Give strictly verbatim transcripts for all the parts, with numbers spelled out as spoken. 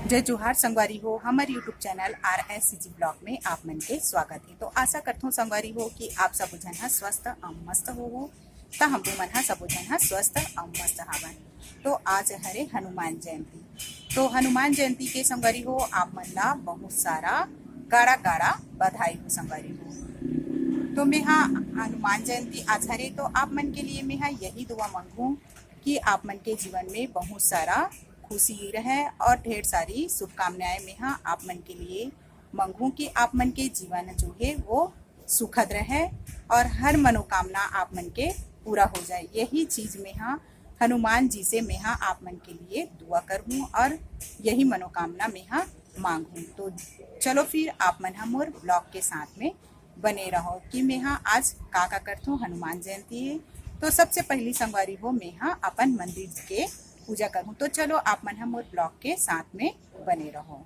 जय जोहार संगवारी हो, हमर YouTube channel R S C G blog में आप मन के स्वागत हे। तो आशा करथों संगवारी हो कि आप सबो झन ह स्वस्थ अउ मस्त हो हो। त हम मन ह सबो झन ह स्वस्थ अउ मस्त हावन। तो आज हरे हनुमान जयंती। तो हनुमान जयंती के संगवारी हो, आप मन ला बहुत सारा गाड़ा गाड़ा बधाई हो संगवारी हो। तो मेहा हनुमान जयंती आज हरे, तो आप मन के लिए मेहा यही दुआ मांगू कि आप मन के जीवन में बहुत सारा खुशी रहे और ढेर सारी शुभकामनाएं मेहा आप मन के लिए मांगू कि आप मन के जीवन जो है वो सुखद रहे और हर मनोकामना आप मन के पूरा हो जाए। यही चीज मेहा हनुमान जी से मेहा आप मन के लिए दुआ करहूँ और यही मनोकामना मेहा मांगहूँ। तो चलो फिर आप मन ह मोर ब्लॉग के साथ में बने रहो कि मेहा आज का का करथों। हनुमान जयंती है, तो सबसे पहली संगवारी हो मेहा अपन मंदिर के पूजा करहूँ। तो चलो आप मन ह मोर ब्लॉग के साथ में बने रहो।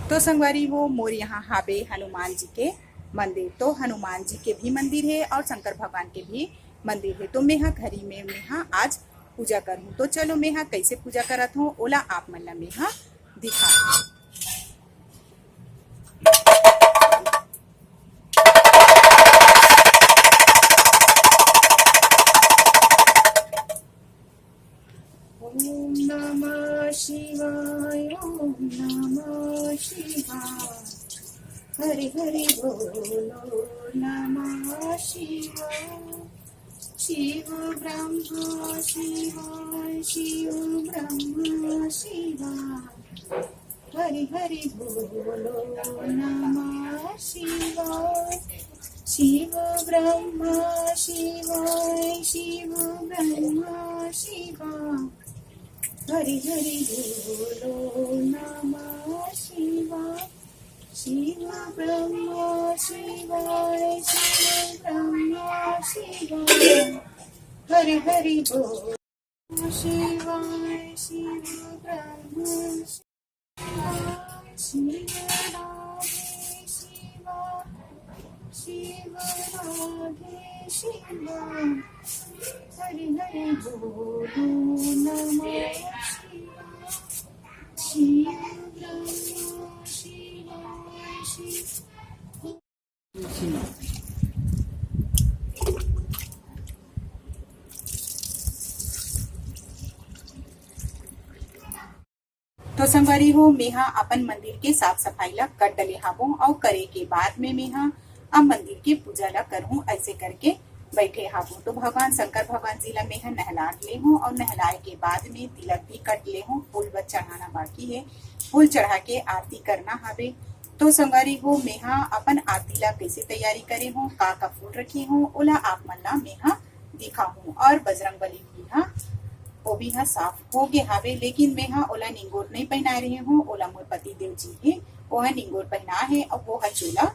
तो संगवारी हो, मोर यहाँ हाबे हनुमान जी के मंदिर। तो हनुमान जी के भी मंदिर है और शंकर भगवान के भी मंदिर है। तो मेहा घरी में मेहा आज पूजा करहूँ। तो चलो मेहा कैसे पूजा करत हूँ ओला आप मन ला मेहा दिखा। ओम नमः शिवाय, ओम नमः शिवाय। हरि हरि बोलो नमः शिवाय। शिव ब्रह्मा शिवाय, शिव ब्रह्मा शिवाय। हरि हरि बोलो नमः शिवाय। शिव ब्रह्मा शिवाय, शिव ब्रह्मा शिवाय। हरि हरि बोलो नमः शिवाय। शिव ब्रह्मा शिवाय, शिव ब्रह्मा शिवाय। हरि हरि बोलो शिवाय, शिव ब्रह्मा शिवाय। शिव राधे शिवाय, शिव राधे शिवाय। हरि हरि बोलो नमः शिवाय। शिव ब्रह्मा शिवाय, शिव तो संगवारी हो, मेहा अपन मंदिर के साफ सफाई ला कर डले हाबो अउ करे के बाद में मेहा अब मंदिर के पूजा ला करहूँ। ऐसे करके बैठे हाबो। तो भगवान शंकर भगवान जी ला मेहा नहला ले हूँ अउ नहलाए के बाद में तिलक भी कट ले हूँ। फूल बस चढ़ाना बाकी है, फूल चढ़ा के आरती करना हवे। तो संगवारी हो, मेहा अपन आरती ला कैसे तैयारी करे हूँ, का का फूल रखे हूँ, ओला आप मन ला मेहा दिखाहूँ। और बजरंग बली भी हा, वो भी हा साफ हो गे हावे, लेकिन मैं हा ओला निंगोट नहीं पहनाए रहे हूँ। ओला मोर पति देव जी हे, वो हा निंगोट पहना हे, अब वो हा चोला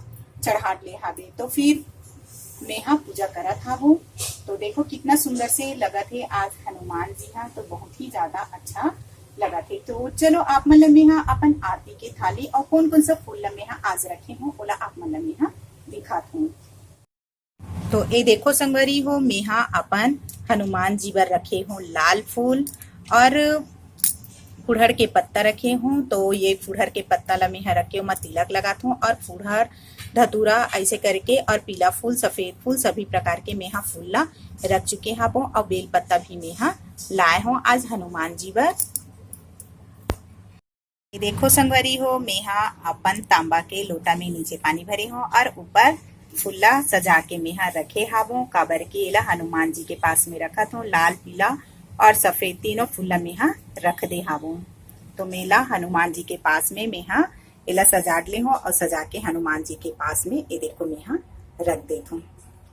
चढ़ाट ले हावे। तो फिर मैं हा पूजा करत हावो। तो देखो कितना सुंदर से लगत हे आज हनुमान जी हा, तो बहुत ही ज्यादा अच्छा लगत हे। तो चलो आप मन ला मैं हा अपन आरती के थाली और कौन कौन सा फूल ला मैं हा आज रखे हूँ, ओला आप मन ला मैं हा दिखात हूँ। तो ए देखो संगवारी हो, मेहा अपन हनुमान जी बर रखे हूँ लाल फूल और फुड़हर के पत्ता रखे हूँ। तो ये फुड़हर के पत्ता ला मेहा रख के ओमा तिलक लगात हूँ और फुड़हर धतूरा ऐसे करके और पीला फूल, सफेद फूल, सभी प्रकार के मेहा फूल ला रख चुके हाबो और बेल पत्ता भी मेहा लाए हूँ आज हनुमान जी बर। ये देखो संगवारी हो, मेहा अपन तांबा के लोटा में नीचे पानी भरे हूँ और ऊपर फुल्ला सजा के मेहा रखे हावों, काबर के एला हनुमान जी के पास में रखत हूँ। लाल, पीला और सफेद तीनों फुल्ला मेहा रख दे हावों। तो मेला हनुमान जी के पास में मेहा एला सजाड ले हूँ और सजा के हनुमान जी के पास में ये देखो मेहा रख देत हूँ,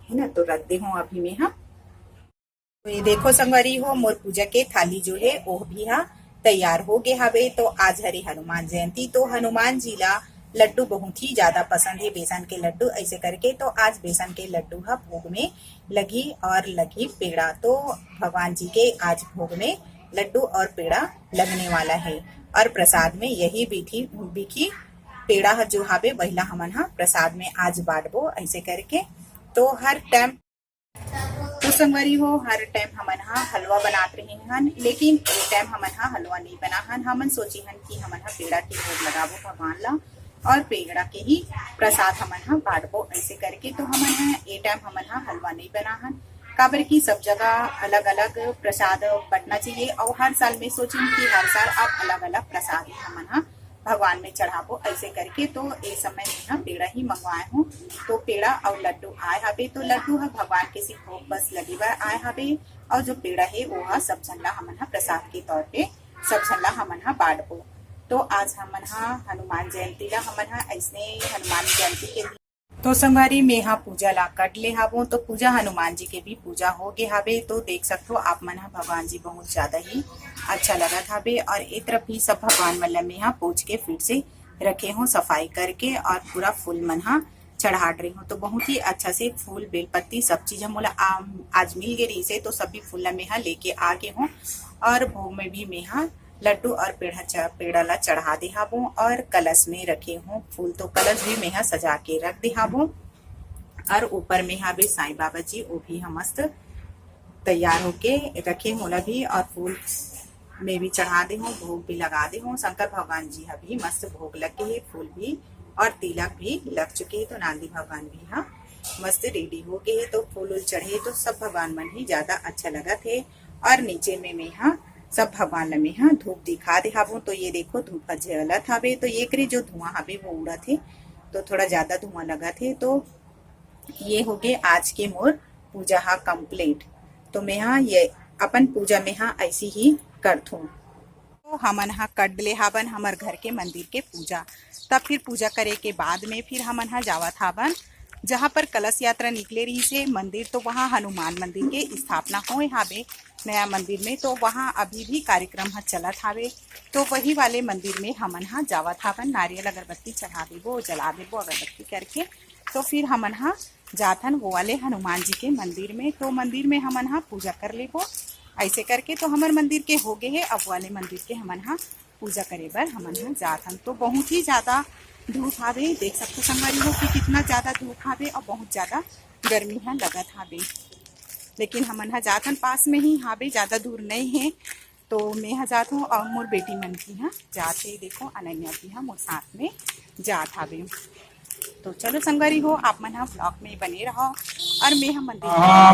है ना। तो रख दे हूँ अभी मेहा। तो ये देखो संगवारी हो, मोर पूजा के थाली जो है वो भी हा तैयार हो गए हवे। तो आज हरे हनुमान जयंती, तो हनुमान जी ला लड्डू बहुत ही ज्यादा पसंद है, बेसन के लड्डू ऐसे करके। तो आज बेसन के लड्डू हा भोग में लगी और लगी पेड़ा। तो भगवान जी के आज भोग में लड्डू और पेड़ा लगने वाला है और प्रसाद में यही बीठी बिखी पेड़ा हा जो हावे वहिला हमन हा प्रसाद में आज बांटबो ऐसे करके। तो हर टाइम तो संगवारी हो, हर टाइम हमन ह हलवा बनात रहे हन, लेकिन ए टाइम हमन ह हलवा नहीं बना हन। हमन सोचे हन कि हमन ह पेड़ा के भोग लगाबो भगवान ला और पेड़ा के ही प्रसाद हमन ह बांटबो, ऐसे करके। तो हमन ह ए टाइम हमन ह हलवा नहीं बना हन, काबर कि सब जगह अलग-अलग प्रसाद बंटना चाहिए। और हर साल में सोचिन कि हर साल अब अलग-अलग प्रसाद ही हमन ह भगवान में चढ़ाबो, ऐसे करके। तो ए समय में ह पेड़ा ही मंगवाए हूँ, तो पेड़ा और लड्डू आए हवे, तो लड्डू ह भगवान के सिर्फ भोग बस लगे बर आए हवे, और जो पेड़ा हे वो ह सब झन ला हमन ह प्रसाद के तौर पे सब झन ला हमन ह बांटबो। तो आज हमन ह हनुमान जयंती ला हमन ह ऐसने हनुमान जयंती के दिन। तो संगवारी, मेहा पूजा ला कट ले हाबो, तो पूजा हनुमान जी के भी पूजा हो गे हाबे। तो देख सकथो आप मन ह, भगवान जी बहुत ज्यादा ही अच्छा लगत हाबे। और ए तरफ भी सब भगवान मन ला मेहा पोंछ के फिर से रखे हो सफाई करके, और पूरा फूल मन ह चढ़ात रहे हो। तो बहुत ही अच्छा से फूल, बेलपत्ती, सब चीज ह मोला आम-, आज मिल गे रहिसे, तो सभी फूल ला मेहा लेके आ गे हो। और भोग में भी मेहा लड्डू और पेड़ा च-, पेड़ा ला चढ़ा दे हाबो और कलश में रखे हो फूल, तो कलश भी मेहा सजा के रख दे हाबो। और ऊपर में हाबे साईं बाबा जी, वो भी ह मस्त तैयार होके रखे हो, ओला भी और फूल में भी चढ़ा दे हो, भोग भी लगा दे हो। शंकर भगवान जी ह भी मस्त भोग लग गे हे, फूल भी और तिलक भी लग चुके हे, तो नांदी भगवान भी ह मस्त रेडी हो गे हे। तो फूल उल चढ़े तो सब भगवान मन ही ज्यादा अच्छा लगत हे। और नीचे में मेहा सब भगवान ला मेहा धूप दिखा दे हाबो। तो ये देखो, धूप ह जलत हाबे, तो ये करी जो धुआं हाबे वो उड़त हे, तो थोड़ा ज्यादा धुआं लगत हे। तो ये हो गे आज के मोर पूजा हा complete। तो मेहा ये अपन पूजा मेहा ऐसी ही करथूं। तो हमन ह कट ले हाबन हमर घर के मंदिर के पूजा। तब फिर पूजा करे के बाद में फिर हमन ह जावत हाबन, जहाँ पर कलश यात्रा निकले रहिसे मंदिर, तो वहाँ हनुमान मंदिर के स्थापना होए हाबे नया मंदिर में, तो वहाँ अभी भी कार्यक्रम ह चलत हावे। तो वही वाले मंदिर में हमन ह जावत हाबन, नारियल अगरबत्ती चढ़ा देबो, जला देबो अगरबत्ती करके। तो फिर हमन ह जाथन वो वाले हनुमान जी के मंदिर में। तो मंदिर में हमन ह पूजा कर लेबो। ऐसे करके तो हमर मंदिर के हो गे हे, अब वाले मंदिर के हमन ह पूजा करे बर हमन ह जाथन। तो बहुत ही ज्यादा धूप हावे, देख सकते संगवारी हो कि कितना ज्यादा धूप हावे और बहुत ज्यादा गर्मी ह लगत हावे। लेकिन हमन ह जाथन, पास में ही हावे, ज्यादा दूर नहीं है। तो मैं ह जात हूँ और मोर बेटी मन भी ह जात हे। देखो, अनन्या भी ह मोर साथ में जात हावे। तो चलो संगवारी हो, आप मन ह vlog में बने रहो और मैं ह मंदिर स्वाहा,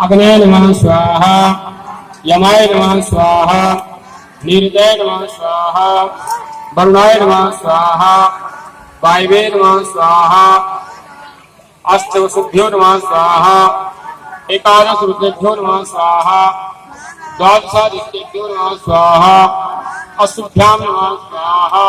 अग्ने नमः स्वाहा, यमाय नमः स्वाहा, निरुदय नमः स्वाहा, वरुणाय नमः स्वाहा, वायवे नमः स्वाहा, अष्टवसुभ्यो नमः स्वाहा, एकादश रुद्रेभ्यो नमः स्वाहा, द्वादशादित्येभ्यो नमः स्वाहा, अष्टभ्याम नमः स्वाहा।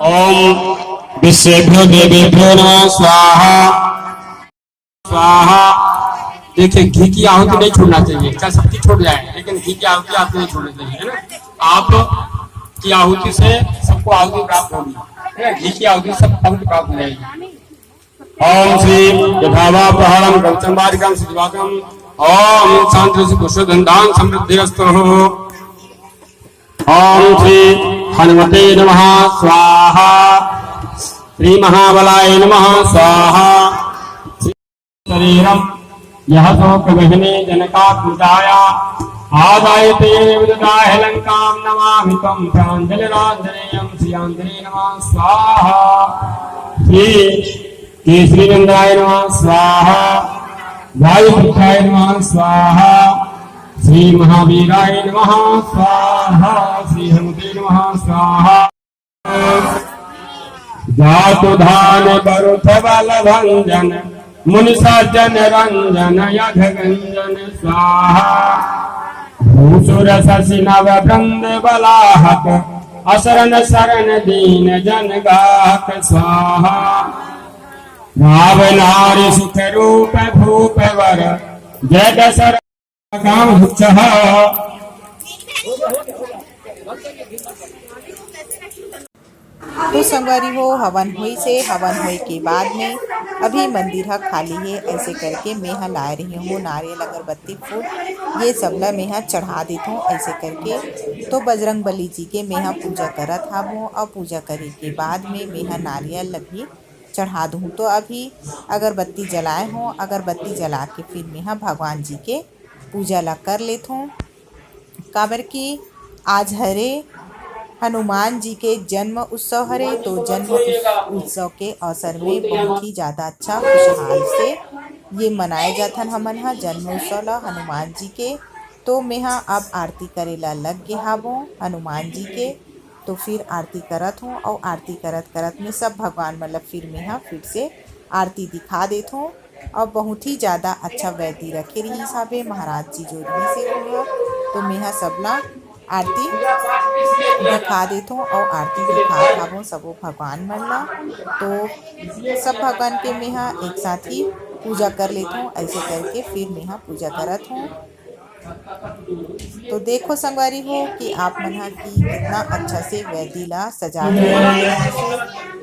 ओम विश्वेभ्यो देवेभ्यो नमः स्वाहा। स्वाहा। देखिए, घी की आहुति नहीं छोड़ना चाहिए, चाहे सबकी छोड़ जाए, लेकिन घी की आहुति आपको नहीं छोड़नी चाहिए, है ना? आप की आहुति से सबको आहुति प्राप्त होगी, है ना? घी की आहुति से सब आहुति प्राप्त हो जाएगी। ओम श्री यथावापहरम गौतम बालिकाम श्रीवाकम। ओम शांति श्री पुरुषोधन दान समृद्धिरस्तु। ओम श्री हनुमते नमः स्वाहा, श्री महाबलाय नमः स्वाहा। शरीरम यह शोक वहने जनकात्मजाया, आदाय ते विददाह लंकाम नमामि तम प्रांजलिरांजनेयम। श्री आंजनेय नमः स्वाहा, श्री केसरी नंदाय नमः स्वाहा, वायुपुत्राय नमः स्वाहा, श्री महावीराय नमः स्वाहा, श्री हनुमते नमः स्वाहा। जातु धान बरुथ बल भंजन, मुनि सज्जन रंजन यघ गंजन स्वाहा। भूसुर शशि नव वृंद बलाहक, असरन सरन दीन जन गाहक स्वाहा। राव नारी सुख रूप भूप वर, जय दशरथ काम उच्चः। तो संगवारी हो, हवन होइस हे, हवन होए के बाद में अभी मंदिर ह खाली हे। ऐसे करके मैं ह लाए रही हूँ नारियल, अगरबत्ती, फूल, ये सब ला मैं ह चढ़ा देत हूँ। ऐसे करके तो बजरंग बली जी के मैं ह पूजा करत हावों, और पूजा करे के बाद में मैं ह नारियल ला भी चढ़ा दूँ। तो अभी अगरबत्ती जलाए हूँ, अगरबत्ती जला के फिर मैं ह भगवान जी के पूजा ला कर लेत हूँ। काबर कि आज हरे हनुमान जी के जन्म उत्सव हरे, तो जन्म उस-, उत्सव के अवसर में बहुत ही ज्यादा अच्छा खुशहाल से ये मनाए जाथन हमन ह जन्म उत्सव ला हनुमान जी के। तो मैं ह अब आरती करे ला लग गे हावों हनुमान जी के। तो फिर आरती करत हूँ, और आरती करत करत में सब भगवान मतलब फिर मैं ह फिर से आरती दिखा देत हूँ। और बहुत ही ज्यादा अच्छा वैदी रखे रहिस हावे महाराज जी जो रहिस हे ओहा। तो मैं ह सबला आरती दिखा देत हूँ और आरती दिखा हावों सबो भगवान मन ला। तो सब भगवान के मैं ह एक साथ ही पूजा कर लेत हूँ। ऐसे करके फिर मैं ह पूजा करत हूँ। तो देखो संगवारी हो कि आप मन ह कि कितना अच्छा से वैदी ला सजा के रखे रहिस हे,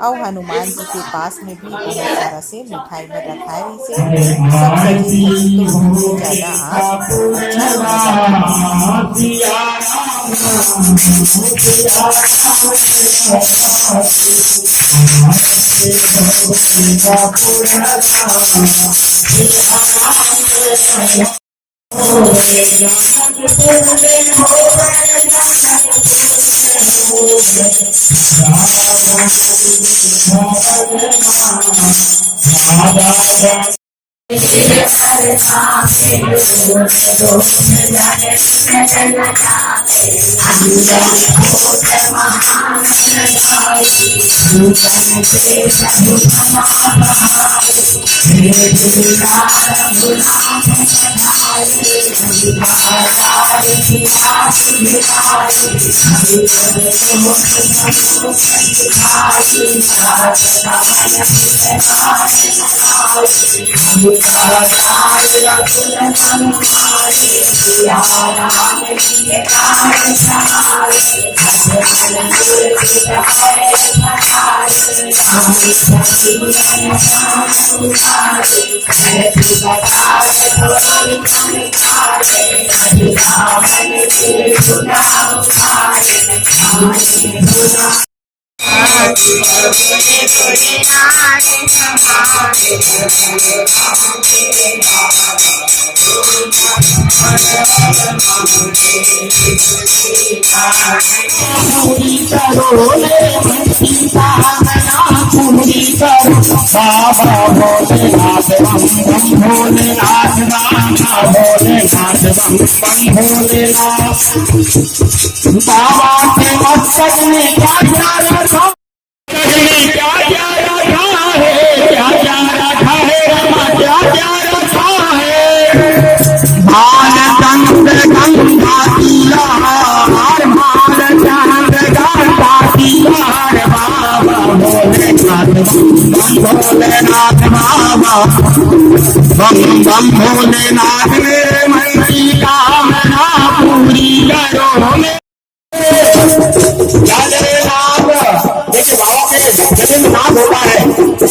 अउ हनुमान जी के पास में भी बहुत सारा से मिठाई में रखाए रहिस हे।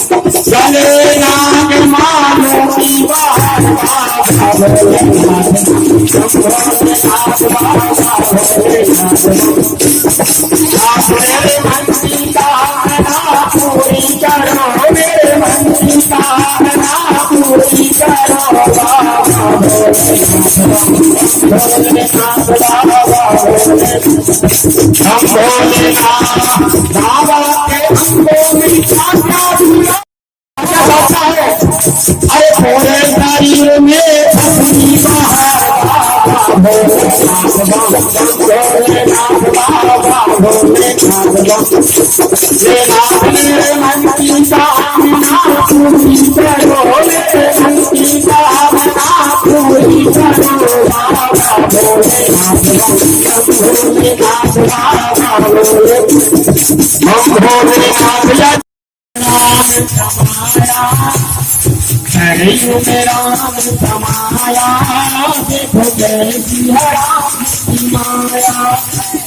सब सजे धजे तो बहुत ही ज्यादा आज अच्छा लगा। हरिओम राम समाया, देखो जय सिया राम की माया।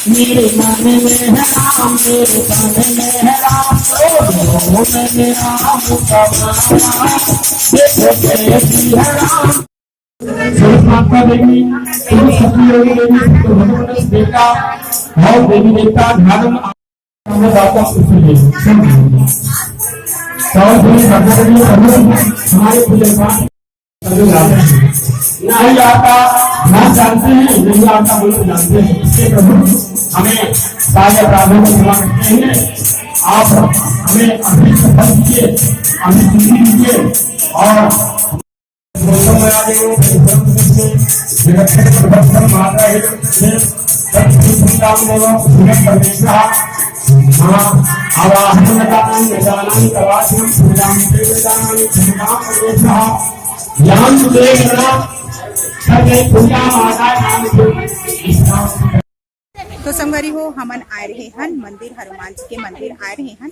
मेरे मन में है राम, मेरे तन में है राम, ओ मेरे राम समाया, देखो जय सिया राम। सरस माता देवी, तुम सती योगी देवी, सत्य भगवान बेटा और देवी देवता धर्म हमें बात को सुन लीजिए, सुन लीजिए। तो फिर भगवान जी प्रभु हमारे पूरे पास नहीं आता, हम जानते हैं, नहीं आता, बोलो जानते हैं। इसलिए प्रभु हमें सारे अपराधों को क्षमा करते हैं। आप हमें अभी सफल कीजिए, अभी सुखी कीजिए और तो संगवारी हो, हमन आए रहे हन मंदिर, हनुमान जी के मंदिर आए रहे हन।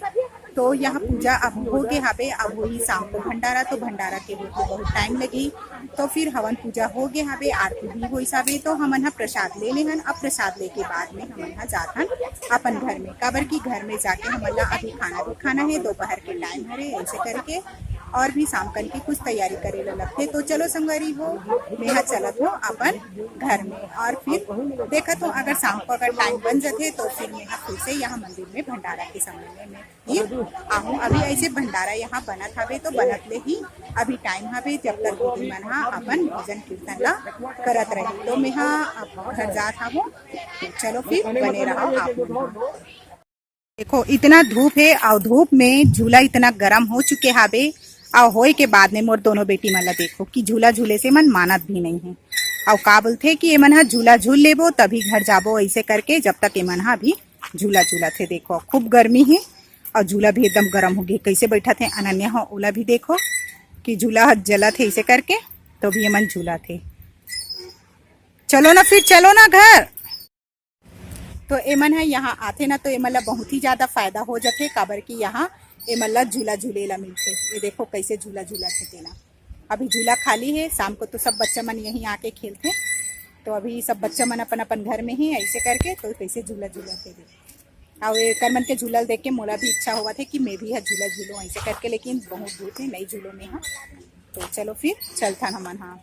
तो यहाँ पूजा अब हो गे हाबे, अब होही शाम को भंडारा। तो भंडारा के होते बहुत टाइम लगी, तो फिर हवन पूजा हो गे हाबे, आरती भी होइस हाबे। तो हमन ह प्रसाद ले लेहन। अब प्रसाद लेके बाद में हमन ह जात हन अपन घर में, काबर कि घर में जाके हमन ला अभी खाना भी खाना है, दोपहर के टाइम हरे, ऐसे करके और भी शाम कन के कुछ तैयारी करे ला लगथे। तो चलो संगवारी हो, मेहा चलत हो अपन घर में और फिर देखत हो, अगर शाम को अगर टाइम बन जथे तो फिर मेहा फिर से यहाँ मंदिर में भंडारा के समय में मैं फिर आहूँ। अभी ऐसे भंडारा यहाँ बनत हवे, तो बनत ले ही अभी टाइम हवे, जब तक दीदी मन हा अपन भजन कीर्तन ला करत रही। तो मेहा अब घर जात हवो, तो चलो फिर बने रहो आप मन हा। देखो, इतना धूप है और धूप में झूला इतना गरम हो चुके हाबे, और होए के बाद में मोर दोनों बेटी मन ला देखो कि झूला झूले से मन मानत भी नहीं है। और का बोलथे कि एमन हा झूला झूल लेबो तभी घर जाबो, ऐसे करके जब तक एमन हा अभी झूला झूलत हे। देखो, खूब गर्मी हे और झूला भी एकदम गरम हो गे। कैसे बैठत हे अनन्या हो, ओला भी देखो कि झूला ह जलत हे ऐसे करके, तो भी एमन झूलत हे। चलो ना फिर, चलो ना घर। तो एमन ह यहाँ आथे ना, तो एमन ला बहुत ही ज्यादा फायदा हो जाथे, काबर कि यहाँ एमन ला झूला झूले ला मिलथे। ये देखो कैसे झूला झूलत हे तेला। अभी झूला खाली है, शाम को तो सब बच्चा मन यहीं आके खेलथे। तो अभी सब बच्चा मन अपन अपन घर में ही ऐसे करके तो कैसे झूला झूलत हे। और एकर मन के झूला देख के मोला भी इच्छा होवत है कि मैं भी ह झूला झूलूं ऐसे करके, लेकिन बहुत धूप है, नहीं झूलो में हा। तो चलो फिर चलथन हमन हा।